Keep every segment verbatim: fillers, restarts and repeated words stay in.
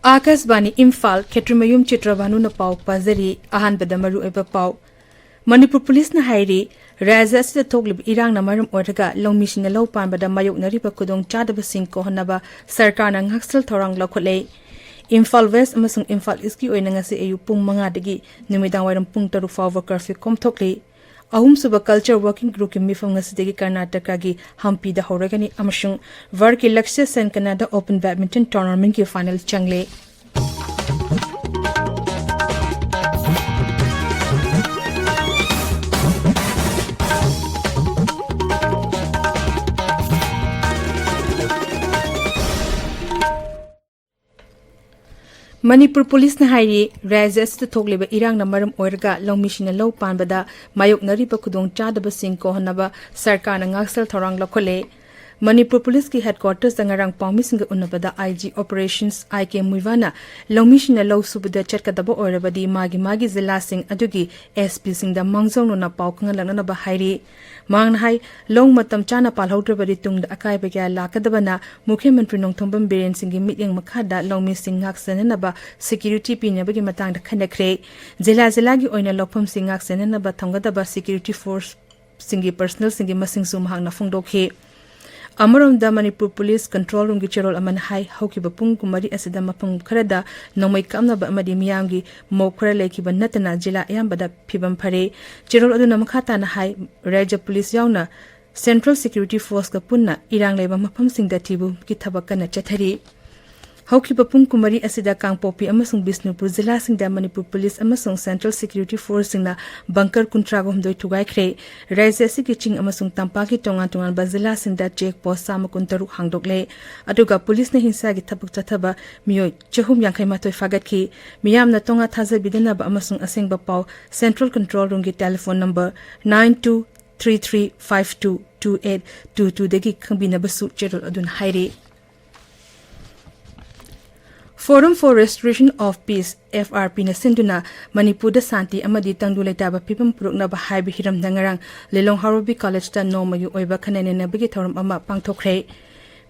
ꯑꯥꯀꯥꯁꯕꯥꯅꯤ ꯏꯝꯐꯥꯜ, ꯈꯦꯇ꯭ꯔꯤꯃꯌꯨꯝ ꯆꯤꯇ꯭ꯔꯚꯥꯅꯨꯅ ꯄꯥꯎ ꯄꯥꯖꯔꯤ꯫ ꯑꯍꯥꯟꯕꯗ ꯃꯔꯨꯑꯣꯏꯕ ꯄꯥꯎ꯫ ꯃꯅꯤꯄꯨꯔ ꯄꯨꯂꯤꯁꯅ ꯍꯥꯏꯔꯤ, ꯔꯥꯖ꯭ꯌ ꯑꯁꯤꯗ ꯊꯣꯛꯂꯤꯕ ꯏꯔꯥꯡꯅ ꯃꯔꯝ ꯑꯣꯏꯔꯒ ꯂꯧꯃꯤꯁꯤꯡꯅ ꯂꯧ ꯄꯥꯟꯕꯗ ꯃꯥꯌꯣꯛꯅꯔꯤꯕ ꯈꯨꯗꯣꯡꯆꯥꯗꯕꯁꯤꯡ ꯀꯣꯛꯍꯟꯅꯕ ꯁꯔꯀꯥꯔꯅ ꯉꯥꯛꯁꯦꯜ ꯊꯧꯔꯥꯡ ꯂꯧꯈꯠꯂꯦ꯫ ꯏꯝꯐꯥꯜ ꯋꯦꯁ ꯑꯃꯁꯨꯡ ꯏꯝꯐꯥꯜ ꯏꯁꯀꯤ ꯑꯣꯏꯅ ꯉꯁꯤ ꯑꯌꯨꯛ ꯄꯨꯡ ꯃꯉꯥꯗꯒꯤ ꯅꯨꯃꯤꯗꯥꯡꯋꯥꯏꯔꯝ ꯄꯨꯡ ꯇꯔꯨꯛ ꯐꯥꯎꯕ ꯀꯔꯐ꯭ꯌꯨ ꯀꯣꯝꯊꯣꯛꯂꯤ꯫ ꯑꯍꯨꯝꯁꯨꯕ ꯀꯜꯆꯔ ꯋꯥꯔꯀꯤꯡ ꯒ꯭ꯔꯨꯞꯀꯤ ꯃꯤꯐꯝ ꯉꯁꯤꯗꯒꯤ ꯀꯔꯅꯥꯇꯀꯥꯒꯤ ꯍꯝꯄꯤꯗ ꯍꯧꯔꯒꯅꯤ ꯑꯃꯁꯨꯡ ꯚꯥꯔꯠꯀꯤ ꯂꯛꯁ꯭ꯌ ꯁꯦꯟ ꯀꯅꯥꯗꯥ ꯑꯣꯄꯟ ꯕꯦꯗꯃꯤꯟꯇꯟ ꯇꯣꯔꯅꯥꯃꯦꯟꯠꯀꯤ ꯐꯥꯏꯅꯦꯜ ꯆꯪꯂꯦ꯫ ꯃꯅꯤꯄꯨꯔ ꯄꯨꯂꯤꯁꯅ ꯍꯥꯏꯔꯤ, ꯔꯥꯖ꯭ꯌ ꯑꯁꯤꯗ ꯊꯣꯛꯂꯤꯕ ꯏꯔꯥꯡꯅ ꯃꯔꯝ ꯑꯣꯏꯔꯒ ꯂꯧꯃꯤꯁꯤꯡꯅ ꯂꯧ ꯄꯥꯟꯕꯗ ꯃꯥꯌꯣꯛꯅꯔꯤꯕ ꯈꯨꯗꯣꯡꯆꯥꯗꯕꯁꯤꯡ ꯀꯣꯛꯍꯟꯅꯕ ꯁꯔꯀꯥꯔꯅ ꯉꯥꯛꯁꯦꯜ ꯊꯧꯔꯥꯡ ꯂꯧꯈꯠꯂꯦ꯫ ꯃꯅꯤꯄꯨꯔ ꯄꯨꯂꯤꯁꯀꯤ ꯍꯦꯗꯀ꯭ꯋꯥꯇꯔꯁꯇ ꯉꯔꯥꯡ ꯄꯥꯎꯃꯤꯁꯤꯡꯒ ꯎꯅꯕꯗ ꯑꯥꯏ ꯖꯤ ꯑꯣꯄꯔꯦꯁꯟꯁ ꯑꯥꯏ ꯀꯦ ꯃꯨꯏꯋꯥꯅ ꯂꯧꯃꯤꯁꯤꯡꯅ ꯂꯧ ꯁꯨꯕꯗ ꯆꯠꯀꯗꯕ ꯑꯣꯏꯔꯕꯗꯤ ꯃꯥꯒꯤ ꯃꯥꯒꯤ ꯖꯤꯂꯥꯁꯤꯡ ꯑꯗꯨꯒꯤ ꯑꯦꯁ ꯄꯤꯁꯤꯡꯗ ꯃꯥꯡꯖꯧꯅꯅ ꯄꯥꯎ ꯈꯪꯍꯜꯂꯛꯅꯅꯕ ꯍꯥꯏꯔꯤ꯫ ꯃꯍꯥꯛꯅ ꯍꯥꯏ, ꯂꯧ ꯃꯇꯝ ꯆꯥꯅ ꯄꯥꯜꯍꯧꯗ꯭ꯔꯕꯗꯤ ꯇꯨꯡꯗ ꯑꯀꯥꯏꯕ ꯀꯌꯥ ꯂꯥꯛꯀꯗꯕꯅ ꯃꯨꯈ꯭ꯌ ꯃꯟꯇ꯭ꯔꯤ ꯅꯣꯡꯊꯣꯝꯕꯝ ꯕꯤꯔꯦꯟ ꯁꯤꯡꯒꯤ ꯃꯤꯠꯌꯦꯡ ꯃꯈꯥꯗ ꯂꯧꯃꯤꯁꯤꯡ ꯉꯥꯛ ꯁꯦꯟꯅꯅꯕ ꯁꯦꯀ꯭ꯌꯨꯔꯤꯇꯤ ꯄꯤꯅꯕꯒꯤ ꯃꯇꯥꯡꯗ ꯈꯟꯅꯈ꯭ꯔꯦ꯫ ꯖꯤꯂꯥ ꯖꯤꯂꯥꯒꯤ ꯑꯣꯏꯅ ꯂꯧꯐꯝꯁꯤꯡ ꯉꯥꯛ ꯁꯦꯟꯅꯅꯕ ꯊꯝꯒꯗꯕ ꯁꯦꯀ꯭ꯌꯨꯔꯤꯇꯤ ꯐꯣꯔꯁꯁꯤꯡꯒꯤ ꯄꯔꯁꯅꯦꯜꯁꯤꯡꯒꯤ ꯃꯁꯤꯡꯁꯨ ꯃꯍꯥꯛꯅ ꯐꯣꯡꯗꯣꯛꯈꯤ꯫ ꯑꯃꯔꯣꯝꯗ ꯃꯅꯤꯄꯨꯔ ꯄꯨꯂꯤꯁ ꯀꯟꯇ꯭ꯔꯣꯜ ꯔꯨꯝꯒꯤ ꯆꯦꯔꯣꯜ ꯑꯃꯅ ꯍꯥꯏ, ꯍꯧꯈꯤꯕ ꯄꯨꯡ ꯀꯨꯟꯃꯔꯤ ꯑꯁꯤꯗ ꯃꯐꯝ ꯈꯔꯗ ꯅꯣꯡꯃꯩ ꯀꯥꯞꯅꯕ ꯑꯃꯗꯤ ꯃꯤꯌꯥꯝꯒꯤ ꯃꯣꯞ ꯈꯔ ꯂꯩꯈꯤꯕ ꯅꯠꯇꯅ ꯖꯤꯂꯥ ꯑꯌꯥꯝꯕꯗ ꯐꯤꯕꯝ ꯐꯔꯦ꯫ ꯆꯦꯔꯣꯜ ꯑꯗꯨꯅ ꯃꯈꯥ ꯇꯥꯅ ꯍꯥꯏ, ꯔꯥꯖ꯭ꯌ ꯄꯨꯂꯤꯁ ꯌꯥꯎꯅ ꯁꯦꯟꯇ꯭ꯔꯦꯜ ꯁꯦꯀ꯭ꯌꯨꯔꯤꯇꯤ ꯐꯣꯔꯁꯀ ꯄꯨꯟꯅ ꯏꯔꯥꯡ ꯂꯩꯕ ꯃꯐꯝꯁꯤꯡꯗ ꯊꯤꯕꯒꯤ ꯊꯕꯛ ꯀꯟꯅ ꯆꯠꯊꯔꯤ꯫ ꯍꯧꯈꯤꯕ ꯄꯨꯡ ꯀꯨꯟꯃꯔꯤ ꯑꯁꯤꯗ ꯀꯥꯡꯄꯣꯛꯄꯤ ꯑꯃꯁꯨꯡ ꯕꯤꯁꯅꯨꯄꯨꯔ ꯖꯤꯂꯥꯁꯤꯡꯗ ꯃꯅꯤꯄꯨꯔ ꯄꯨꯂꯤꯁ ꯑꯃꯁꯨꯡ ꯁꯦꯟꯇ꯭ꯔꯦꯜ ꯁꯦꯀ꯭ꯌꯨꯔꯤꯇꯤ ꯐꯣꯔꯁꯁꯤꯡꯅ ꯕꯪꯀꯔ ꯀꯨꯟꯊ꯭ꯔꯥꯒ ꯍꯨꯝꯗꯣꯏ ꯊꯨꯒꯥꯏꯈ꯭ꯔꯦ꯫ ꯔꯥꯖ꯭ꯌ ꯑꯁꯤꯒꯤ ꯆꯤꯡ ꯑꯃꯁꯨꯡ ꯇꯝꯄꯥꯛꯀꯤ ꯇꯣꯉꯥꯟ ꯇꯣꯉꯥꯟꯕ ꯖꯤꯂꯥꯁꯤꯡꯗ ꯆꯦꯛ ꯄꯣꯁ ꯆꯥꯝꯃ ꯀꯨꯟꯇꯔꯨꯛ ꯍꯥꯡꯗꯣꯛꯂꯦ꯫ ꯑꯗꯨꯒ ꯄꯨꯂꯤꯁꯅ ꯍꯤꯡꯁꯥꯒꯤ ꯊꯕꯛ ꯆꯠꯊꯕ ꯃꯤꯑꯣꯏ ꯆꯍꯨꯝ ꯌꯥꯡꯈꯩ ꯃꯥꯊꯣꯏ ꯐꯥꯒꯠꯈꯤ꯫ ꯃꯤꯌꯥꯝꯅ ꯇꯣꯉꯥ ꯊꯥꯖꯕꯤꯗꯅꯕ ꯑꯃꯁꯨꯡ ꯑꯁꯦꯡꯕ ꯄꯥꯎ ꯁꯦꯟꯇ꯭ꯔꯦꯜ ꯀꯟꯇ꯭ꯔꯣꯜ ꯔꯨꯝꯒꯤ telephone number nine two three three five two two eight two ꯇꯨꯗꯒꯤ ꯈꯪꯕꯤꯅꯕꯁꯨ ꯆꯦꯔꯣꯜ ꯑꯗꯨꯅ ꯍꯥꯏꯔꯤ꯫ Forum for Restoration of Peace, F R P ꯅ ꯁꯤꯟꯗꯨꯅ ꯃꯅꯤꯄꯨꯔꯗ ꯁꯥꯟꯇꯤ ꯑꯃꯗꯤ ꯇꯪꯗꯨ ꯂꯩꯇꯥꯕ ꯐꯤꯕꯝ ꯄꯨꯔꯛꯅꯕ ꯍꯥꯏꯕ ꯍꯤꯔꯝꯗ ꯉꯔꯥꯡ ꯂꯤꯂꯣꯡ ꯍꯥꯎꯔꯩꯕꯤ ꯀꯣꯂꯦꯖꯇ ꯅꯣꯡꯃꯒꯤ ꯑꯣꯏꯕ ꯈꯟꯅ ꯅꯩꯅꯕꯒꯤ ꯊꯧꯔꯝ ꯑꯃ ꯄꯥꯡꯊꯣꯛꯈ꯭ꯔꯦ꯫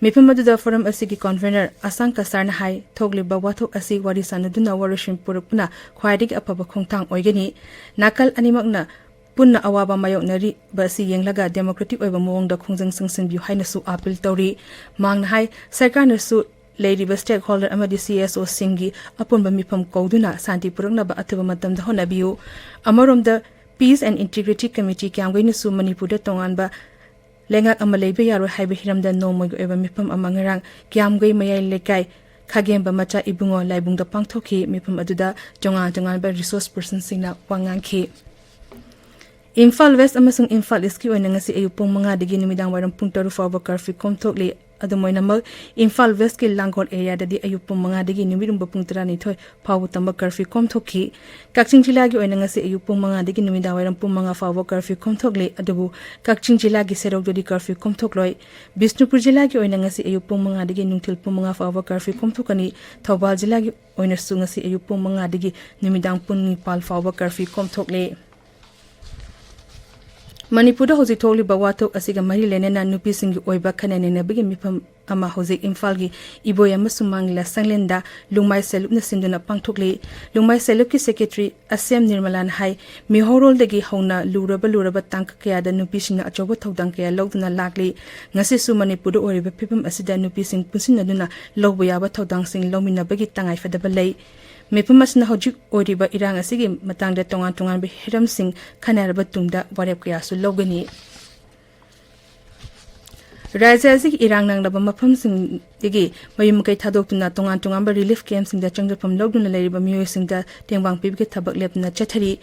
ꯃꯤꯐꯝ ꯑꯗꯨꯗ ꯐꯣꯔꯝ ꯑꯁꯤꯒꯤ ꯀꯟꯚꯦꯅꯔ ꯑꯁꯥꯡ ꯀꯁꯥꯔꯅ ꯍꯥꯏ, ꯊꯣꯛꯂꯤꯕ ꯋꯥꯊꯣꯛ ꯑꯁꯤ ꯋꯥꯔꯤ ꯁꯥꯟꯅꯗꯨꯅ ꯋꯥꯔꯣꯏꯁꯤꯟ ꯄꯨꯔꯛꯄꯅ ꯈ꯭ꯋꯥꯏꯗꯒꯤ ꯑꯐꯕ ꯈꯣꯡꯊꯥꯡ ꯑꯣꯏꯒꯅꯤ꯫ ꯅꯥꯀꯜ ꯑꯅꯤꯃꯛꯅ ꯄꯨꯟꯅ ꯑꯋꯥꯕ ꯃꯥꯌꯣꯛꯅꯔꯤꯕ ꯑꯁꯤ ꯌꯦꯡꯂꯒ ꯗꯦꯃꯣꯀ꯭ꯔꯦꯇꯤꯛ ꯑꯣꯏꯕ ꯃꯑꯣꯡꯗ ꯈꯣꯡꯖꯪ ꯆꯪꯁꯤꯟꯕꯤꯌꯨ ꯍꯥꯏꯅꯁꯨ ꯑꯥꯄꯤꯜ ꯇꯧꯔꯤ꯫ ꯃꯥꯡꯅ ꯍꯥꯏ, ꯁꯔꯀꯥꯔꯅꯁꯨ ꯂꯩꯔꯤꯕ ꯁ꯭ꯇꯦꯛ ꯍꯣꯜꯗꯔ ꯑꯃꯗꯤ ꯁꯤ ꯑꯦꯁ ꯑꯣꯁꯤꯡꯒꯤ ꯑꯄꯨꯟꯕ ꯃꯤꯐꯝ ꯀꯧꯗꯨꯅ ꯁꯥꯟꯇꯤ ꯄꯨꯔꯛꯅꯕ ꯑꯊꯨꯕ ꯃꯇꯝꯗ ꯍꯣꯠꯅꯕꯤꯌꯨ꯫ ꯑꯃꯔꯣꯝꯗ, Peace and Integrity Committee ꯀ꯭ꯌꯥꯝꯒꯩꯅꯁꯨ ꯃꯅꯤꯄꯨꯔꯗ ꯇꯣꯉꯥꯟꯕ ꯂꯩꯉꯥꯛ ꯑꯃ ꯂꯩꯕ ꯌꯥꯔꯣꯏ ꯍꯥꯏꯕ ꯍꯤꯔꯝꯗ ꯅꯣꯡꯃꯒꯤ ꯑꯣꯏꯕ ꯃꯤꯐꯝ ꯑꯃ ꯉꯔꯥꯡ ꯀ꯭ꯌꯥꯝꯒꯩ ꯃꯌꯥꯏ ꯂꯩꯀꯥꯏ ꯈꯥꯒꯦꯝꯕ ꯃꯆꯥ ꯏꯕꯨꯡꯉꯣ ꯂꯥꯏꯕꯨꯡꯗ ꯄꯥꯡꯊꯣꯛꯈꯤ꯫ ꯃꯤꯐꯝ ꯑꯗꯨꯗ ꯇꯣꯉꯥꯟ ꯇꯣꯉꯥꯟꯕ ꯔꯤꯁꯣꯔꯁ ꯄꯔꯁꯟꯁꯤꯡꯅ ꯋꯥ ꯉꯥꯡꯈꯤ꯫ ꯏꯝꯐꯥꯜ ꯋꯦꯁ ꯑꯃꯁꯨꯡ ꯏꯝꯐꯥꯜ ꯏꯁꯀꯤ ꯑꯣꯏꯅ ꯉꯁꯤ ꯑꯌꯨꯛ ꯄꯨꯡ ꯃꯉꯥꯗꯒꯤ ꯅꯨꯃꯤꯗꯥꯡ ꯋꯥꯏꯔꯝ ꯄꯨꯡ ꯇꯔꯨꯛ ꯐꯥꯎꯕ ꯀꯔꯐ꯭ꯌꯨ ꯀꯣꯝꯊꯣꯛꯂꯤ꯫ ꯑꯗꯨꯝ ꯑꯣꯏꯅꯃꯛ, ꯏꯝꯐꯥꯜ ꯋꯦꯁꯀꯤ ꯂꯥꯡꯒꯣꯜ ꯑꯦꯔꯤꯌꯥꯗꯗꯤ ꯑꯌꯨꯛ ꯄꯨꯡ ꯃꯉꯥꯗꯒꯤ ꯅꯨꯃꯤꯠ ꯌꯨꯡꯕ ꯄꯨꯡ ꯇꯔꯥꯅꯤꯊꯣꯏ ꯐꯥꯎꯕ ꯇꯝꯕ ꯀꯔꯐ꯭ꯌꯨ ꯀꯣꯝꯊꯣꯛꯈꯤ꯫ ꯀꯛꯆꯤꯡ ꯖꯤꯂꯥꯒꯤ ꯑꯣꯏꯅ ꯉꯁꯤ ꯑꯌꯨꯛ ꯄꯨꯡ ꯃꯉꯥꯗꯒꯤ ꯅꯨꯃꯤꯗꯥꯡ ꯋꯥꯏꯔꯝ ꯄꯨꯡ ꯃꯉꯥ ꯐꯥꯎꯕ ꯀꯔꯐ꯭ꯌꯨ ꯀꯣꯝꯊꯣꯛꯂꯤ꯫ ꯑꯗꯨꯕꯨ ꯀꯛꯆꯤꯡ ꯖꯤꯂꯥꯒꯤ ꯁꯦꯔꯧꯗꯗꯤ ꯀꯔꯐ꯭ꯌꯨ ꯀꯣꯝꯊꯣꯛꯂꯣꯏ꯫ ꯕꯤꯁꯅꯨꯄꯨꯔ ꯖꯤꯂꯥꯒꯤ ꯑꯣꯏꯅ ꯉꯁꯤ ꯑꯌꯨꯛ ꯄꯨꯡ ꯃꯉꯥꯗꯒꯤ ꯅꯨꯡꯊꯤꯜ ꯄꯨꯡ ꯃꯉꯥ ꯐꯥꯎꯕ ꯀꯔꯐ꯭ꯌꯨ ꯀꯣꯝꯊꯣꯛꯀꯅꯤ꯫ ꯊꯧꯕꯥꯜ ꯖꯤꯂꯥꯒꯤ ꯑꯣꯏꯅꯁꯨ ꯉꯁꯤ ꯑꯌꯨꯛ ꯄꯨꯡ ꯃꯉꯥꯗꯒꯤ ꯅꯨꯃꯤꯗꯥꯡ ꯄꯨꯡ ꯅꯤꯄꯥꯜ ꯐꯥꯎꯕ ꯀꯔꯐ꯭ꯌꯨ ꯀꯣꯝꯊꯣꯛꯂꯤ꯫ ꯃꯅꯤꯄꯨꯔꯗ ꯍꯧꯖꯤꯛ ꯊꯣꯛꯂꯤꯕ ꯋꯥꯊꯣꯛ ꯑꯁꯤꯒ ꯃꯔꯤ ꯂꯩꯅꯅ ꯅꯨꯄꯤꯁꯤꯡꯒꯤ ꯑꯣꯏꯕ ꯈꯟꯅ ꯅꯩꯅꯕꯒꯤ ꯃꯤꯐꯝ ꯑꯃ ꯍꯧꯖꯤꯛ ꯏꯝꯐꯥꯜꯒꯤ ꯏꯕꯣꯌꯥꯏꯃ ꯁꯨꯃꯥꯡ ꯂꯤꯂꯥ ꯁꯪꯂꯦꯟꯗ ꯂꯨꯡꯃꯥꯏ ꯁꯦꯜꯂꯨꯞꯅ ꯁꯤꯟꯗꯨꯅ ꯄꯥꯡꯊꯣꯛꯂꯤ꯫ ꯂꯨꯡꯃꯥꯏ ꯁꯦꯜꯂꯨꯞꯀꯤ ꯁꯦꯀ꯭ꯔꯦꯇꯔꯤ ꯑꯁꯦꯝ ꯅꯤꯔꯃꯂꯥꯅ ꯍꯥꯏ, ꯃꯤꯍꯧꯔꯣꯜꯗꯒꯤ ꯍꯧꯅ ꯂꯨꯔꯕ ꯂꯨꯔꯕ ꯇꯥꯡꯀꯛ ꯀꯌꯥꯗ ꯅꯨꯄꯤꯁꯤꯡꯅ ꯑꯆꯧꯕ ꯊꯧꯗꯥꯡ ꯀꯌꯥ ꯂꯧꯗꯨꯅ ꯂꯥꯛꯂꯤ꯫ ꯉꯁꯤꯁꯨ ꯃꯅꯤꯄꯨꯔꯗ ꯑꯣꯏꯔꯤꯕ ꯐꯤꯕꯝ ꯑꯁꯤꯗ ꯅꯨꯄꯤꯁꯤꯡ ꯄꯨꯟꯁꯤꯟꯅꯗꯨꯅ ꯂꯧꯕ ꯌꯥꯕ ꯊꯧꯗꯥꯡꯁꯤꯡ ꯂꯧꯃꯤꯟꯅꯕꯒꯤ ꯇꯉꯥꯏꯐꯗꯕ ꯂꯩ꯫ ꯃꯤꯐꯝ ꯑꯁꯤꯅ ꯍꯧꯖꯤꯛ ꯑꯣꯏꯔꯤꯕ ꯏꯔꯥꯡ ꯑꯁꯤꯒꯤ ꯃꯇꯥꯡꯗ ꯇꯣꯉꯥꯟ ꯇꯣꯉꯥꯟꯕ ꯍꯤꯔꯝꯁꯤꯡ ꯈꯟꯅꯔꯕ ꯇꯨꯡꯗ ꯋꯥꯔꯦꯞ ꯀꯌꯥꯁꯨ ꯂꯧꯒꯅꯤ꯫ ꯔꯥꯖ꯭ꯌ ꯑꯁꯤꯒꯤ ꯏꯔꯥꯡ ꯅꯪꯂꯕ ꯃꯐꯝꯁꯤꯡꯗꯒꯤ ꯃꯌꯨꯝ ꯃꯀꯩ ꯊꯥꯗꯣꯛꯇꯨꯅ ꯇꯣꯉꯥꯟ ꯇꯣꯉꯥꯟꯕ ꯔꯤꯂꯤꯐ ꯀꯦꯝꯞꯁꯤꯡꯗ ꯆꯪꯖꯐꯝ ꯂꯧꯗꯨꯅ ꯂꯩꯔꯤꯕ ꯃꯤꯑꯣꯏꯁꯤꯡꯗ ꯇꯦꯡꯕꯥꯡ ꯄꯤꯕꯒꯤ ꯊꯕꯛ ꯂꯦꯞꯇꯅ ꯆꯠꯊꯔꯤ꯫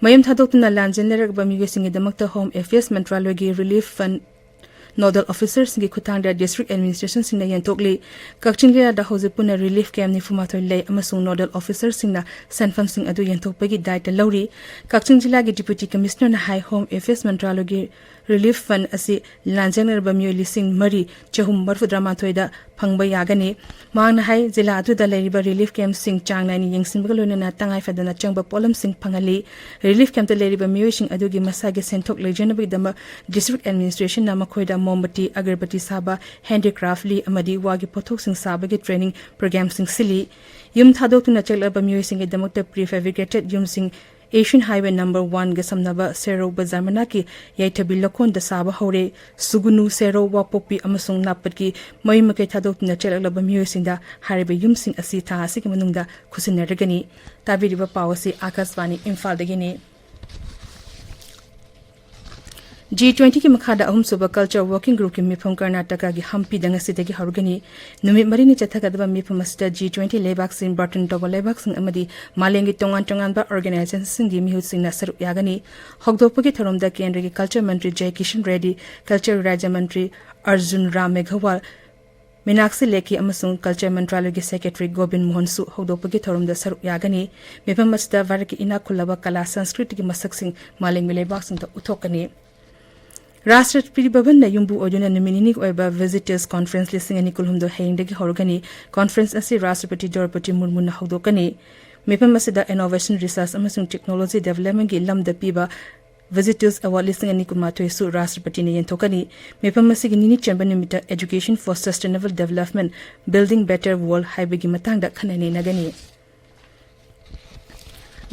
ꯃꯌꯨꯝ ꯊꯥꯗꯣꯛꯇꯨꯅ ꯂꯥꯟꯖꯦꯟꯅꯔꯛꯄ ꯃꯤꯑꯣꯏꯁꯤꯡꯒꯤꯗꯃꯛꯇ ꯍꯣꯝ ꯑꯦꯐꯤꯌꯔꯁ ꯃꯟꯇ꯭ꯔꯥꯂꯣꯏꯒꯤ ꯔꯤꯂꯤꯐ ꯐꯟꯗ ꯅꯣꯗꯜ ꯑꯣꯐꯤꯁꯔꯁꯤꯡꯒꯤ ꯈꯨꯠꯊꯥꯡꯗ ꯗꯤꯁꯇ꯭ꯔꯤꯛ ꯑꯦꯗꯃꯤꯅꯤꯁꯇ꯭ꯔꯦꯁꯟꯁꯤꯡꯅ ꯌꯦꯟꯊꯣꯛꯂꯤ꯫ ꯀꯛꯆꯤꯡ ꯖꯤꯂꯥꯗ ꯍꯧꯖꯤꯛ ꯄꯨꯟꯅ ꯔꯤꯂꯤꯐ ꯀꯦꯝꯞ ꯅꯤꯐꯨꯃꯥꯊꯣꯏ ꯂꯩ ꯑꯃꯁꯨꯡ ꯅꯣꯗꯜ ꯑꯣꯐꯤꯁꯔꯁꯤꯡꯅ ꯁꯦꯟꯐꯝꯁꯤꯡ ꯑꯗꯨ ꯌꯦꯟꯊꯣꯛꯄꯒꯤ ꯗꯥꯏꯇ ꯂꯧꯔꯤ꯫ ꯀꯛꯆꯤꯡ ꯖꯤꯂꯥꯒꯤ ꯗꯤꯄ꯭ꯌꯨꯇꯤ ꯀꯃꯤꯁꯅꯔꯅ ꯍꯥꯏ, ꯍꯣꯝ ꯑꯦꯐꯤꯌꯔꯁ ꯃꯟꯇ꯭ꯔꯥꯂꯣꯏꯒꯤ ꯔꯤꯂꯤꯐ ꯐꯟꯗ ꯑꯁꯤ ꯂꯥꯟꯖꯦꯟꯅꯔꯕ ꯃꯤꯑꯣꯏ ꯂꯤꯁꯤꯡ ꯃꯔꯤ ꯆꯍꯨꯝ ꯃꯔꯤꯐꯨꯇꯔꯥ ꯃꯥꯊꯣꯏꯗ ꯐꯪꯕ ꯌꯥꯒꯅꯤ꯫ ꯃꯍꯥꯛꯅ ꯍꯥꯏ, ꯖꯤꯂꯥ ꯑꯗꯨꯗ ꯂꯩꯔꯤꯕ ꯔꯤꯂꯤꯐ ꯀꯦꯝꯞꯁꯤꯡ ꯆꯥꯡ ꯅꯥꯏꯅ ꯌꯦꯡꯁꯤꯟꯕꯒ ꯂꯣꯏꯅꯅ ꯇꯉꯥꯏ ꯐꯗꯅ ꯆꯪꯕ ꯄꯣꯠꯂꯝꯁꯤꯡ ꯐꯪꯍꯜꯂꯤ꯫ ꯔꯤꯂꯤꯐ ꯀꯦꯝꯞꯇ ꯂꯩꯔꯤꯕ ꯃꯤꯑꯣꯏꯁꯤꯡ ꯑꯗꯨꯒꯤ ꯃꯁꯥꯒꯤ ꯁꯦꯟꯊꯣꯛ ꯂꯩꯖꯅꯕꯒꯤꯗꯃꯛ ꯗꯤꯁꯇ꯭ꯔꯤꯛ ꯑꯦꯗꯃꯤꯅꯤꯁꯇ꯭ꯔꯦꯁꯟꯅ ꯃꯈꯣꯏꯗ ꯃꯣꯝꯕꯇꯤ, ꯑꯒꯔꯕꯇꯤ ꯁꯥꯕ, ꯍꯦꯟꯗꯤꯀ꯭ꯔꯥꯐ, ꯂꯤ ꯑꯃꯗꯤ ꯋꯥꯒꯤ ꯄꯣꯠꯊꯣꯛꯁꯤꯡ ꯁꯥꯕꯒꯤ ꯇ꯭ꯔꯦꯅꯤꯡ ꯄ꯭ꯔꯣꯒ꯭ꯔꯥꯝꯁꯤꯡ ꯁꯤꯜꯂꯤ꯫ ꯌꯨꯝ ꯊꯥꯗꯣꯛꯇꯨꯅ ꯆꯠꯂꯕ ꯃꯤꯑꯣꯏꯁꯤꯡꯒꯤꯗꯃꯛꯇ ꯄ꯭ꯔꯤ ꯐꯦꯕ꯭ꯔꯤꯀꯦꯇꯦꯗ ꯌꯨꯝꯁꯤꯡ, ꯑꯦꯁꯤꯌꯟ ꯍꯥꯏꯋꯦ ꯅꯝꯕꯔ ꯋꯥꯟꯒ ꯁꯝꯅꯕ ꯁꯦꯔꯧ ꯕꯖꯥꯔ ꯃꯅꯥꯛꯀꯤ ꯌꯥꯏꯊꯕꯤ ꯂꯧꯀꯣꯟꯗ ꯁꯥꯕ ꯍꯧꯔꯦ꯫ ꯁꯨꯒꯨꯅꯨ, ꯁꯦꯔꯧ, ꯋꯥꯄꯣꯛꯄꯤ ꯑꯃꯁꯨꯡ ꯅꯥꯄꯠꯀꯤ ꯃꯌꯨꯝ ꯃꯀꯩ ꯊꯥꯗꯣꯛꯇꯨꯅ ꯆꯠꯂꯛꯂꯕ ꯃꯤꯑꯣꯏꯁꯤꯡꯗ ꯍꯥꯏꯔꯤꯕ ꯌꯨꯝꯁꯤꯡ ꯑꯁꯤ ꯊꯥ ꯑꯁꯤꯒꯤ ꯃꯅꯨꯡꯗ ꯈꯨꯠꯁꯤꯟꯅꯔꯒꯅꯤ꯫ ꯇꯥꯕꯤꯔꯤꯕ ꯄꯥꯎ ꯑꯁꯤ ꯑꯥꯀꯥꯁꯕꯥꯅꯤ ꯏꯝꯐꯥꯜꯗꯒꯤꯅꯤ꯫ ꯖꯤ ꯇ꯭ꯋꯦꯟꯇꯤꯒꯤ ꯃꯈꯥꯗ ꯑꯍꯨꯝꯁꯨꯕ ꯀꯜꯆꯔ ꯋꯥꯔꯀꯤꯡ ꯒ꯭ꯔꯨꯞꯀꯤ ꯃꯤꯐꯝ ꯀꯔꯅꯥꯇꯀꯥꯒꯤ ꯍꯝꯄꯤꯗ ꯉꯁꯤꯗꯒꯤ ꯍꯧꯔꯒꯅꯤ꯫ ꯅꯨꯃꯤꯠ ꯃꯔꯤꯅꯤ ꯆꯠꯊꯒꯗꯕ ꯃꯤꯐꯝ ꯑꯁꯤꯗ ꯖꯤ ꯇ꯭ꯋꯦꯟꯇꯤ ꯂꯩꯕꯥꯛꯁꯤꯡ, ꯕꯥꯔꯇꯟ ꯇꯧꯕ ꯂꯩꯕꯥꯛꯁꯤꯡ ꯑꯃꯗꯤ ꯃꯥꯂꯦꯝꯒꯤ ꯇꯣꯉꯥꯟ ꯇꯣꯉꯥꯟꯕ ꯑꯣꯔꯒꯅꯥꯏꯖꯦꯁꯟꯁꯤꯡꯒꯤ ꯃꯤꯍꯨꯠꯁꯤꯡꯅ ꯁꯔꯨꯛ ꯌꯥꯒꯅꯤ꯫ ꯍꯧꯗꯣꯛꯄꯒꯤ ꯊꯧꯔꯝꯗ ꯀꯦꯟꯗ꯭ꯔꯒꯤ ꯀꯜꯆꯔ ꯃꯟꯇ꯭ꯔꯤ ꯖꯦ ꯀꯤꯁꯟ ꯔꯦꯗꯤ, ꯀꯜꯆꯔ ꯔꯥꯖ꯭ꯌ ꯃꯟꯇ꯭ꯔꯤ ꯑꯔꯖꯨꯟ ꯔꯥꯝ ꯃꯦꯘꯋꯥꯜ, ꯃꯤꯅꯥꯛꯁꯤ ꯂꯦꯈꯤ ꯑꯃꯁꯨꯡ ꯀꯜꯆꯔ ꯃꯟꯇ꯭ꯔꯥꯂꯌꯒꯤ ꯁꯦꯀ꯭ꯔꯦꯇꯔꯤ ꯒꯣꯕꯤꯟ ꯃꯣꯍꯟꯁꯨ ꯍꯧꯗꯣꯛꯄꯒꯤ ꯊꯧꯔꯝꯗ ꯁꯔꯨꯛ ꯌꯥꯒꯅꯤ꯫ ꯃꯤꯐꯝ ꯑꯁꯤꯗ ꯚꯥꯔꯠꯀꯤ ꯏꯅꯥꯛ ꯈꯨꯜꯂꯕ ꯀꯂꯥ ꯁꯪꯁꯀ꯭ꯔꯤꯇꯤꯒꯤ ꯃꯁꯛꯁꯤꯡ ꯃꯥꯂꯦꯝꯒꯤ ꯂꯩꯕꯥꯛꯁꯤꯡꯗ ꯎꯠꯊꯣꯛꯀꯅꯤ꯫ ꯔꯥꯁꯇ꯭ꯔꯄꯇꯤ ꯚꯕꯟꯗ ꯌꯨꯝꯕꯨ ꯑꯣꯏꯗꯨꯅ ꯅꯨꯃꯤꯠ ꯅꯤꯅꯤꯒꯤ ꯑꯣꯏꯕ ꯚꯤꯖꯤꯇꯔꯁ ꯀꯣꯟꯐ꯭ꯔꯦꯟꯁ ꯂꯤꯁꯤꯡ ꯑꯅꯤ ꯀꯨꯟꯍꯨꯝꯗꯣꯏ ꯍꯌꯦꯡꯗꯒꯤ ꯍꯧꯔꯒꯅꯤ꯫ ꯀꯣꯟꯐ꯭ꯔꯦꯟꯁ ꯑꯁꯤ ꯔꯥꯁꯇ꯭ꯔꯄꯇꯤ ꯗ꯭ꯔꯧꯄꯗꯤ ꯃꯨꯔꯃꯨꯅ ꯍꯧꯗꯣꯛꯀꯅꯤ꯫ ꯃꯤꯐꯝ ꯑꯁꯤꯗ ꯏꯅꯣꯚꯦꯁꯟ, ꯔꯤꯁꯔꯆ ꯑꯃꯁꯨꯡ ꯇꯦꯛꯅꯣꯂꯣꯖꯤ ꯗꯦꯕꯂꯞꯃꯦꯟꯒꯤ ꯂꯝꯗ ꯄꯤꯕ ꯚꯤꯖꯤꯇꯔꯁ ꯑꯦꯋꯥꯔꯗ ꯂꯤꯁꯤꯡ ꯑꯅꯤ ꯀꯨꯟꯃꯥꯊꯣꯏꯁꯨ ꯔꯥꯁꯇ꯭ꯔꯄꯇꯤꯅ ꯌꯦꯟꯊꯣꯛꯀꯅꯤ꯫ ꯃꯤꯐꯝ ꯑꯁꯤꯒꯤ ꯅꯤꯅꯤ ꯆꯟꯕ ꯅꯨꯃꯤꯠꯇ Education for Sustainable Development, Building Better World ꯍꯥꯏꯕꯒꯤ ꯃꯇꯥꯡꯗ ꯈꯟꯅ ꯅꯩꯅꯒꯅꯤ꯫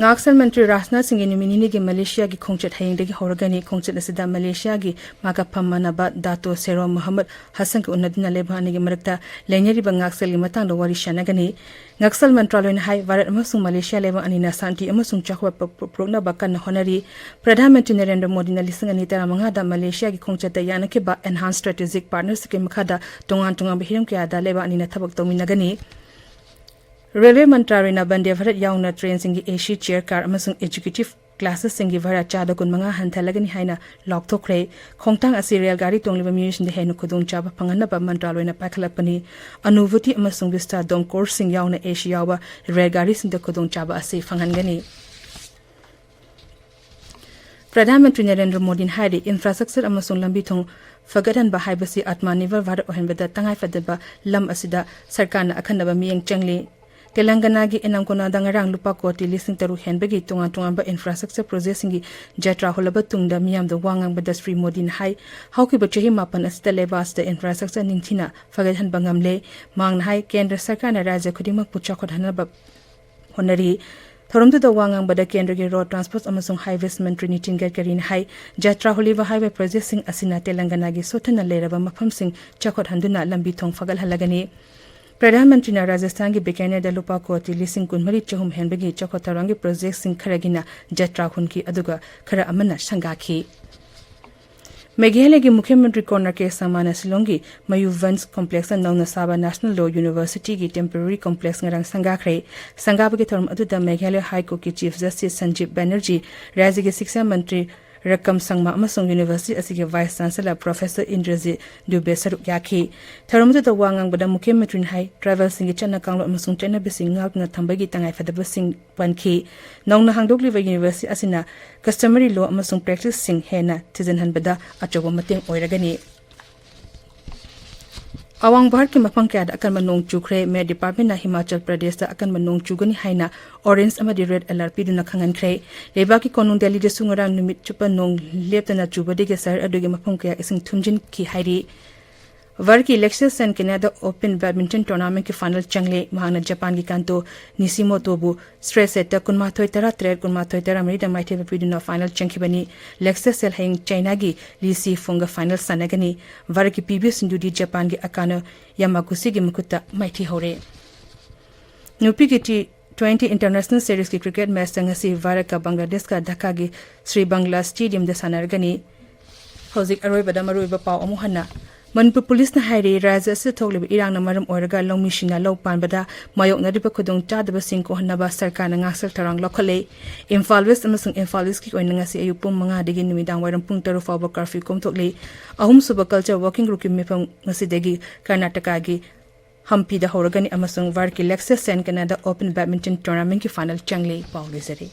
ꯉꯥꯛꯁꯦꯜ ꯃꯟꯇ꯭ꯔꯤ ꯔꯥꯖꯅꯥꯊ ꯁꯤꯡꯒꯤ ꯅꯨꯃꯤꯠ ꯅꯤꯅꯤꯒꯤ ꯃꯂꯦꯁꯤꯌꯥꯒꯤ ꯈꯣꯡꯆꯠ ꯍꯌꯦꯡꯗꯒꯤ ꯍꯧꯔꯒꯅꯤ꯫ ꯈꯣꯡꯆꯠ ꯑꯁꯤꯗ ꯃꯂꯦꯁꯤꯌꯥꯒꯤ ꯃꯥꯀꯐꯝ ꯃꯥꯟꯅꯕ ꯗꯥꯇꯣ ꯁꯦꯔꯣ ꯃꯣꯍꯝꯃꯗ ꯍꯁꯟꯒ ꯎꯅꯗꯨꯅ ꯂꯩꯕꯥꯛ ꯑꯅꯤꯒꯤ ꯃꯔꯛꯇ ꯂꯩꯅꯔꯤꯕ ꯉꯥꯛꯁꯦꯜꯒꯤ ꯃꯇꯥꯡꯗ ꯋꯥꯔꯤ ꯁꯥꯟꯅꯒꯅꯤ꯫ ꯉꯥꯛꯁꯦꯜ ꯃꯟꯇ꯭ꯔꯥꯂꯣꯏꯅ ꯍꯥꯏ, ꯚꯥꯔꯠ ꯑꯃꯁꯨꯡ ꯃꯂꯦꯁꯤꯌꯥ ꯂꯩꯕꯥꯛ ꯑꯅꯤꯅ ꯁꯥꯟꯇꯤ ꯑꯃꯁꯨꯡ ꯆꯥꯎꯈꯠꯄ ꯄꯨ-, ꯄꯨꯔꯛꯅꯕ ꯀꯟꯅ ꯍꯣꯠꯅꯔꯤ꯫ ꯄ꯭ꯔꯙꯥꯟ ꯃꯟꯇ꯭ꯔꯤ ꯅꯔꯦꯟꯗ꯭ꯔ ꯃꯣꯗꯤꯅ ꯂꯤꯁꯤꯡ ꯑꯅꯤ ꯇꯔꯥꯃꯉꯥꯗ ꯃꯂꯦꯁꯤꯌꯥꯒꯤ ꯈꯣꯡꯆꯠꯇ ꯌꯥꯅꯈꯤꯕ Enhanced Strategic Partnershipꯀꯤ ꯃꯈꯥꯗ ꯇꯣꯉꯥꯟ ꯇꯣꯉꯥꯟꯕ ꯍꯤꯔꯝ ꯀꯌꯥꯗ ꯂꯩꯕꯥꯛ ꯑꯅꯤꯅ ꯊꯕꯛ ꯇꯧꯃꯤꯟꯅꯒꯅꯤ꯫ ꯔꯦꯜꯋꯦ ꯃꯟꯇ꯭ꯔꯥꯂꯣꯏꯅ ꯕꯟꯗꯦ ꯚꯥꯔꯠ ꯌꯥꯎꯅ ꯇ꯭ꯔꯦꯟꯁꯤꯡꯒꯤ AC chair car ꯑꯃꯁꯨꯡ executive classꯁꯤꯡꯒꯤ ꯚꯥꯔꯥ ꯆꯥꯗ ꯀꯨꯟꯃꯉꯥ ꯍꯟꯊꯍꯜꯂꯒꯅꯤ ꯍꯥꯏꯅ ꯂꯥꯎꯊꯣꯛꯈ꯭ꯔꯦ꯫ ꯈꯣꯡꯊꯥꯡ ꯑꯁꯤ ꯔꯦꯜ ꯒꯥꯔꯤ ꯇꯣꯡꯂꯤꯕ ꯃꯤꯑꯣꯏꯁꯤꯡꯗ ꯍꯦꯟꯅ ꯈꯨꯗꯣꯡꯆꯥꯕ ꯐꯪꯍꯟꯅꯕ ꯃꯟꯇ꯭ꯔꯥꯂꯣꯏꯅ ꯄꯥꯏꯈꯠꯂꯛꯄꯅꯤ꯫ ꯑꯅꯨꯚꯨꯇꯤ ꯑꯃꯁꯨꯡ ꯚꯤꯁꯇꯥꯗꯣꯝ coachꯁꯤꯡ ꯌꯥꯎꯅ AC ꯌꯥꯎꯕ ꯔꯦꯜ ꯒꯥꯔꯤꯁꯤꯡꯗ ꯈꯨꯗꯣꯡꯆꯥꯕ ꯑꯁꯤ ꯐꯪꯍꯟꯒꯅꯤ꯫ ꯄ꯭ꯔꯙꯥꯟ ꯃꯟꯇ꯭ꯔꯤ ꯅꯔꯦꯟꯗ꯭ꯔ ꯃꯣꯗꯤꯅ ꯍꯥꯏꯔꯤ, ꯏꯟꯐ꯭ꯔꯥꯁ꯭ꯇ꯭ꯔꯛꯆꯔ ꯑꯃꯁꯨꯡ ꯂꯝꯕꯤ ꯊꯣꯡ ꯐꯒꯠꯍꯟꯕ ꯍꯥꯏꯕꯁꯤ ꯑꯥꯇꯃꯥ ꯅꯤꯔꯚꯔ ꯚꯥꯔꯠ ꯑꯣꯏꯍꯟꯕꯗ ꯇꯉꯥꯏꯐꯗꯕ ꯂꯝ ꯑꯁꯤꯗ ꯁꯔꯀꯥꯔꯅ ꯑꯈꯟꯅꯕ ꯃꯤꯠꯌꯦꯡ ꯆꯪꯂꯤ꯫ ꯇꯦꯂꯪꯒꯅꯥꯒꯤ ꯏꯅꯝꯀꯣꯅꯥꯗ ꯉꯔꯥꯡ ꯂꯨꯄꯥ ꯀꯣꯇꯤ ꯂꯤꯁꯤꯡ ꯇꯔꯨꯛ ꯍꯦꯟꯕꯒꯤ ꯇꯣꯉꯥꯟ ꯇꯣꯉꯥꯟꯕ ꯏꯟꯐ꯭ꯔꯥꯁ꯭ꯇ꯭ꯔꯛꯆꯔ ꯄ꯭ꯔꯣꯖꯦꯛꯁꯤꯡꯒꯤ ꯖꯇ꯭ꯔꯥ ꯍꯨꯜꯂꯕ ꯇꯨꯡꯗ ꯃꯤꯌꯥꯝꯗ ꯋꯥ ꯉꯥꯡꯕꯗ ꯁ꯭ꯔꯤ ꯃꯣꯗꯤꯅ ꯍꯥꯏ, ꯍꯧꯈꯤꯕ ꯆꯍꯤ ꯃꯥꯄꯟ ꯑꯁꯤꯗ ꯂꯩꯕꯥꯛ ꯑꯁꯤꯗ ꯏꯟꯐ꯭ꯔꯥꯁ꯭ꯇ꯭ꯔꯛꯆꯔ ꯅꯤꯡꯊꯤꯅ ꯐꯒꯠꯍꯟꯕ ꯉꯝꯂꯦ꯫ ꯃꯍꯥꯛꯅ ꯍꯥꯏ, ꯀꯦꯟꯗ꯭ꯔ ꯁꯔꯀꯥꯔꯅ ꯔꯥꯖ꯭ꯌ ꯈꯨꯗꯤꯡꯃꯛꯄꯨ ꯆꯥꯎꯈꯠꯍꯟꯅꯕ ꯍꯣꯠꯅꯔꯤ꯫ ꯊꯧꯔꯝꯗꯨꯗ ꯋꯥ ꯉꯥꯡꯕꯗ ꯀꯦꯟꯗ꯭ꯔꯒꯤ ꯔꯣꯗ ꯇ꯭ꯔꯥꯟꯁꯄꯣꯔꯠ ꯑꯃꯁꯨꯡ ꯍꯥꯏꯋꯦꯁ ꯃꯟꯇ꯭ꯔꯤ ꯅꯤꯇꯤꯟ ꯒꯗꯀꯔꯤꯅ ꯍꯥꯏ, ꯖꯇ꯭ꯔꯥ ꯍꯨꯜꯂꯤꯕ ꯍꯥꯏꯋꯦ ꯄ꯭ꯔꯣꯖꯦꯛꯁꯤꯡ ꯑꯁꯤꯅ ꯇꯦꯂꯪꯒꯅꯥꯒꯤ ꯁꯣꯠꯊꯅ ꯂꯩꯔꯕ ꯃꯐꯝꯁꯤꯡ ꯆꯥꯎꯈꯠꯍꯟꯗꯨꯅ ꯂꯝꯕꯤ ꯊꯣꯡ ꯐꯒꯠꯍꯜꯂꯒꯅꯤ꯫ ꯄ꯭ꯔꯙꯥꯟ ꯃꯟꯇ꯭ꯔꯤꯅ ꯔꯥꯖꯁꯊꯥꯟꯒꯤ ꯕꯤꯀꯥꯅꯦꯔꯗ ꯂꯨꯄꯥ ꯀꯣꯇꯤ ꯂꯤꯁꯤꯡ ꯀꯨꯟꯃꯔꯤ ꯆꯍꯨꯝ ꯍꯦꯟꯕꯒꯤ ꯆꯥꯎꯈꯠ ꯊꯧꯔꯥꯡꯒꯤ ꯄ꯭ꯔꯣꯖꯦꯛꯁꯤꯡ ꯈꯔꯒꯤꯅ ꯖꯇ꯭ꯔꯥ ꯍꯨꯟꯈꯤ, ꯑꯗꯨꯒ ꯈꯔ ꯑꯃꯅ ꯁꯪꯒꯥꯈꯤ꯫ ꯃꯦꯘꯥꯂꯌꯒꯤ ꯃꯨꯈ꯭ꯌ ꯃꯟꯇ꯭ꯔꯤ ꯀꯣꯅꯔ ꯀꯦ ꯁꯪꯃꯥꯅ ꯁꯤꯂꯣꯡꯒꯤ ꯃꯌꯨꯚꯟꯁ ꯀꯣꯝꯄ꯭ꯂꯦꯛꯁꯇ ꯅꯧꯅ ꯁꯥꯕ ꯅꯦꯁꯅꯦꯜ ꯂꯣ ꯌꯨꯅꯤꯚꯔꯁꯤꯇꯤꯒꯤ ꯇꯦꯝꯄꯣꯔꯔꯤ ꯀꯣꯝꯄ꯭ꯂꯦꯛꯁ ꯉꯔꯥꯡ ꯁꯪꯒꯥꯈ꯭ꯔꯦ꯫ ꯁꯪꯒꯥꯕꯒꯤ ꯊꯧꯔꯝ ꯑꯗꯨꯗ ꯃꯦꯘꯥꯂꯌ ꯍꯥꯏ ꯀꯣꯔꯠꯀꯤ ꯆꯤꯐ ꯖꯁꯇꯤꯁ ꯁꯟꯖꯤꯕ ꯕꯦꯅꯔꯖꯤ, ꯔꯥꯖ꯭ꯌꯒꯤ ꯁꯤꯛꯁꯥ ꯃꯟꯇ꯭ꯔꯤ ꯔꯀꯝ ꯁꯪꯃꯥ ꯑꯃꯁꯨꯡ ꯌꯨꯅꯤꯚꯔꯁꯤꯇꯤ ꯑꯁꯤꯒꯤ ꯚꯥꯏꯁ ꯆꯥꯟꯁꯦꯂꯔ ꯄ꯭ꯔꯣꯐꯦꯁꯔ ꯏꯟꯗ꯭ꯔꯖꯤꯠ ꯗꯨꯕꯦ ꯁꯔꯨꯛ ꯌꯥꯈꯤ꯫ ꯊꯧꯔꯝ ꯑꯗꯨꯗ ꯋꯥ ꯉꯥꯡꯕꯗ ꯃꯨꯈ꯭ꯌ ꯃꯟꯇ꯭ꯔꯤꯅ ꯍꯥꯏ, ꯇ꯭ꯔꯥꯏꯕꯦꯜꯁꯤꯡꯒꯤ ꯆꯠꯅ ꯀꯥꯡꯂꯣꯟ ꯑꯃꯁꯨꯡ ꯆꯠꯅꯕꯤꯁꯤꯡ ꯉꯥꯛꯇꯨꯅ ꯊꯝꯕꯒꯤ ꯇꯉꯥꯏꯐꯗꯕꯁꯤꯡ ꯄꯟꯈꯤ꯫ ꯅꯧꯅ ꯍꯥꯡꯗꯣꯛꯂꯤꯕ ꯌꯨꯅꯤꯚꯔꯁꯤꯇꯤ ꯑꯁꯤꯅ ꯀꯁꯇꯃꯔꯤ ꯂꯣ ꯑꯃꯁꯨꯡ ꯄ꯭ꯔꯦꯛꯇꯤꯁꯁꯤꯡ ꯍꯦꯟꯅ ꯊꯤꯖꯤꯟꯍꯟꯕꯗ ꯑꯆꯧꯕ ꯃꯇꯦꯡ ꯑꯣꯏꯔꯒꯅꯤ꯫ ꯑꯋꯥꯡ ꯚꯥꯔꯠꯀꯤ ꯃꯐꯝ ꯀꯌꯥꯗ ꯑꯀꯟꯕ ꯅꯣꯡ ꯆꯨꯈ꯭ꯔꯦ꯫ ꯃꯦꯠ ꯗꯤꯄꯥꯔꯠꯃꯦꯟꯅ ꯍꯤꯃꯥꯆꯜ ꯄ꯭ꯔꯗꯦꯁꯇ ꯑꯀꯟꯕ ꯅꯣꯡ ꯆꯨꯒꯅꯤ ꯍꯥꯏꯅ ꯑꯣꯔꯦꯟꯖ ꯑꯃꯗꯤ ꯔꯦꯗ ꯑꯦꯂꯔꯠ ꯄꯤꯗꯨꯅ ꯈꯪꯍꯟꯈ꯭ꯔꯦ꯫ ꯂꯩꯕꯥꯛꯀꯤ ꯀꯣꯅꯨꯡ ꯗꯦꯜꯂꯤꯗꯁꯨ ꯉꯔꯥꯡ ꯅꯨꯃꯤꯠ ꯆꯨꯞꯄ ꯅꯣꯡ ꯂꯦꯞꯇꯅ ꯆꯨꯕꯗꯒꯤ ꯁꯍꯔ ꯑꯗꯨꯒꯤ ꯃꯐꯝ ꯀꯌꯥ ꯏꯁꯤꯡ ꯊꯨꯝꯖꯤꯟꯈꯤ ꯍꯥꯏꯔꯤ꯫ ꯚꯥꯔꯠꯀꯤ ꯂꯦꯛꯁꯦꯁ ꯁꯦꯟ ꯀꯦꯅꯥꯗ ꯑꯣꯄꯟ ꯕꯦꯗꯃꯤꯟꯇꯟ ꯇꯣꯔꯅꯥꯃꯦꯟꯠꯀꯤ ꯐꯥꯏꯅꯦꯜ ꯆꯪꯂꯦ꯫ ꯃꯍꯥꯛꯅ ꯖꯄꯥꯟꯒꯤ ꯀꯥꯟꯇꯣ ꯅꯤꯁꯤꯃꯣꯇꯣꯕꯨ ꯁ꯭ꯇ꯭ꯔꯦꯠ ꯁꯦꯠꯇ ꯀꯨꯟꯃꯥꯊꯣꯏ ꯇꯔꯥꯇꯔꯦꯠ, ꯀꯨꯟꯃꯥꯊꯣꯏ ꯇꯔꯥꯃꯔꯤꯗ ꯃꯥꯏꯊꯤꯕ ꯄꯤꯗꯨꯅ ꯐꯥꯏꯅꯦꯜ ꯆꯪꯈꯤꯕꯅꯤ꯫ ꯂꯦꯛꯁꯦꯁ ꯁꯦꯟ ꯍꯌꯦꯡ ꯆꯥꯏꯅꯥꯒꯤ ꯂꯤ ꯁꯤ ꯐꯣꯡꯒ ꯐꯥꯏꯅꯦꯜ ꯁꯥꯟꯅꯒꯅꯤ꯫ ꯚꯥꯔꯠꯀꯤ ꯄꯤ ꯚꯤ ꯁꯤꯟꯙꯨꯗꯤ ꯖꯄꯥꯟꯒꯤ ꯑꯀꯥꯅꯣ ꯌꯥꯃꯥꯒꯨꯆꯤꯒꯤ ꯃꯈꯨꯠꯇ ꯃꯥꯏꯊꯤꯍꯧꯔꯦ꯫ ꯅꯨꯄꯤꯒꯤ ꯇꯤ ꯇ꯭ꯋꯦꯟꯇꯤ ꯏꯟꯇꯔꯅꯦꯁꯅꯦꯜ ꯁꯦꯔꯤꯁꯀꯤ ꯀ꯭ꯔꯤꯀꯦꯠ ꯃꯦꯆꯇ ꯉꯁꯤ ꯚꯥꯔꯠꯀ ꯕꯪꯒ꯭ꯂꯥꯗꯦꯁꯀ ꯙꯥꯀꯥꯒꯤ ꯁ꯭ꯔꯤ ꯕꯪꯒ꯭ꯂꯥ ꯁ꯭ꯇꯦꯗꯤꯌꯝꯗ ꯁꯥꯟꯅꯔꯒꯅꯤ꯫ ꯍꯧꯖꯤꯛ ꯑꯔꯣꯏꯕꯗ ꯃꯔꯨꯑꯣꯏꯕ ꯄꯥꯎ ꯑꯃꯨꯛ ꯍꯟꯅ꯫ ꯃꯅꯤꯄꯨꯔ ꯄꯨꯂꯤꯁꯅ ꯍꯥꯏꯔꯤ, ꯔꯥꯖ꯭ꯌ ꯑꯁꯤꯗ ꯊꯣꯛꯂꯤꯕ ꯏꯔꯥꯡꯅ ꯃꯔꯝ ꯑꯣꯏꯔꯒ ꯂꯧꯃꯤꯁꯤꯡꯅ ꯂꯧ ꯄꯥꯟꯕꯗ ꯃꯥꯌꯣꯛꯅꯔꯤꯕ ꯈꯨꯗꯣꯡꯆꯥꯗꯕꯁꯤꯡ ꯀꯣꯛꯍꯟꯅꯕ ꯁꯔꯀꯥꯔꯅ ꯉꯥꯛꯁꯦꯜ ꯊꯧꯔꯥꯡ ꯂꯧꯈꯠꯂꯦ꯫ ꯏꯝꯐꯥꯜ ꯋꯦꯁ ꯑꯃꯁꯨꯡ ꯏꯝꯐꯥꯜ ꯏꯁꯀꯤ ꯑꯣꯏꯅ ꯉꯁꯤ ꯑꯌꯨꯛ ꯄꯨꯡ ꯃꯉꯥꯗꯒꯤ ꯅꯨꯃꯤꯗꯥꯡ ꯋꯥꯏꯔꯝ ꯄꯨꯡ ꯇꯔꯨꯛ ꯐꯥꯎꯕ ꯀꯔꯐ꯭ꯌꯨ ꯀꯣꯝꯊꯣꯛꯂꯤ꯫ ꯑꯍꯨꯝꯁꯨꯕ ꯀꯜꯆꯔ ꯋꯥꯔꯀꯤꯡ ꯒ꯭ꯔꯨꯞꯀꯤ ꯃꯤꯐꯝ ꯉꯁꯤꯗꯒꯤ ꯀꯔꯅꯥꯇꯀꯥꯒꯤ ꯍꯝꯄꯤꯗ ꯍꯧꯔꯒꯅꯤ ꯑꯃꯁꯨꯡ ꯚꯥꯔꯠꯀꯤ ꯂꯦꯛꯁꯦꯁ ꯁꯦꯟ ꯀꯦꯅꯥꯗ ꯑꯣꯄꯟ ꯕꯦꯗꯃꯤꯟꯇꯟ ꯇꯣꯔꯅꯥꯃꯦꯟꯠꯀꯤ ꯐꯥꯏꯅꯦꯜ ꯆꯪꯂꯤ꯫ ꯄꯥꯎ ꯂꯣꯏꯖꯔꯦ꯫